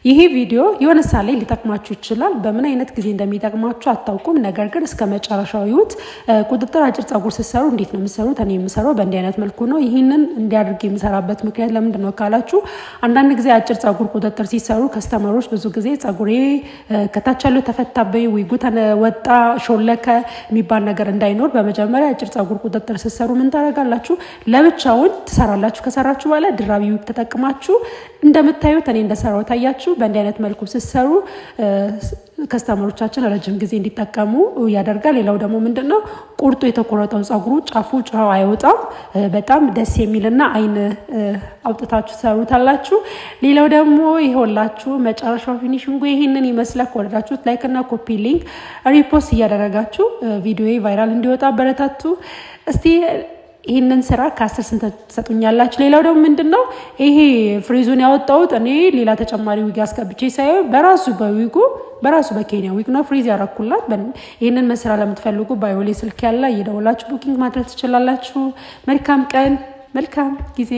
ይሄ ቪዲዮ የሆነ ሰዓት ላይ ሊጠቅማችሁ ይችላል። በምን አይነት ጊዜ እንደሚጠቅማችሁ አታውቁም። ነገር ግን እስከ መጨረሻው ይዩት። ቁጥጥር አጭር ጸጉር ስትሰሩ እንዴት ነው የምሰሩት? እኔ የምሰራው በእንዲህ አይነት መልኩ ነው። ይህንን እንዲያደርግ የምሰራበት ምክንያት ለምንድን ነው ካላችሁ፣ አንዳንድ ጊዜ አጭር ጸጉር ቁጥጥር ሲሰሩ customer ኦች ብዙ ጊዜ ጸጉሬ ከታች ያለው ተፈታበኝ፣ ዊጉ ወጣ፣ ሾለከ የሚባል ነገር እንዳይኖር በመጀመሪያ አጭር ጸጉር ቁጥጥር ስትሰሩ ምን ታደርጋላችሁ? ለብቻውን ትሰራላችሁ። ከሰራችሁ በኋላ ድራቢ ዊግ ተጠቅማችሁ እንደምታዩት እኔ እንደሰራው ታያችሁ። በእንዲህ አይነት መልኩ ስትሰሩ customer ኦቻችን ረጅም ጊዜ እንዲጠቀሙ ያደርጋል። ሌላው ደግሞ ምንድን ነው፣ ቁርጡ የተቆረጠው ጸጉሩ ጫፉ ጫው አይወጣም። በጣም ደስ የሚልና አይን አውጥታችሁ ትሰሩታላችሁ። ሌላው ደግሞ ይኸውላችሁ መጨረሻው finishing ኡ ይህንን ይመስላል። ከወደዳችሁት like እና copy link repost እያደረጋችሁ ቪዲዮ viral እንዲወጣ አበረታቱ። እስቲ ይህንን ስራ ከ10 ስንት ትሰጡኛላችሁ? ሌላው ደግሞ ምንድን ነው፣ ይሄ frizz ኡን ያወጣሁት እኔ ሌላ ተጨማሪ ዊግ አስገብቼ ሳይሆን በራሱ በዊጉ በራሱ በኬንያ ዊግ ነው frizz ያረኩላት። ይህንን መስራ ለምትፈልጉ bio ላይ ስልክ ያለ እየደወላችሁ booking ማድረግ ትችላላችሁ። መልካም ቀን፣ መልካም ጊዜ።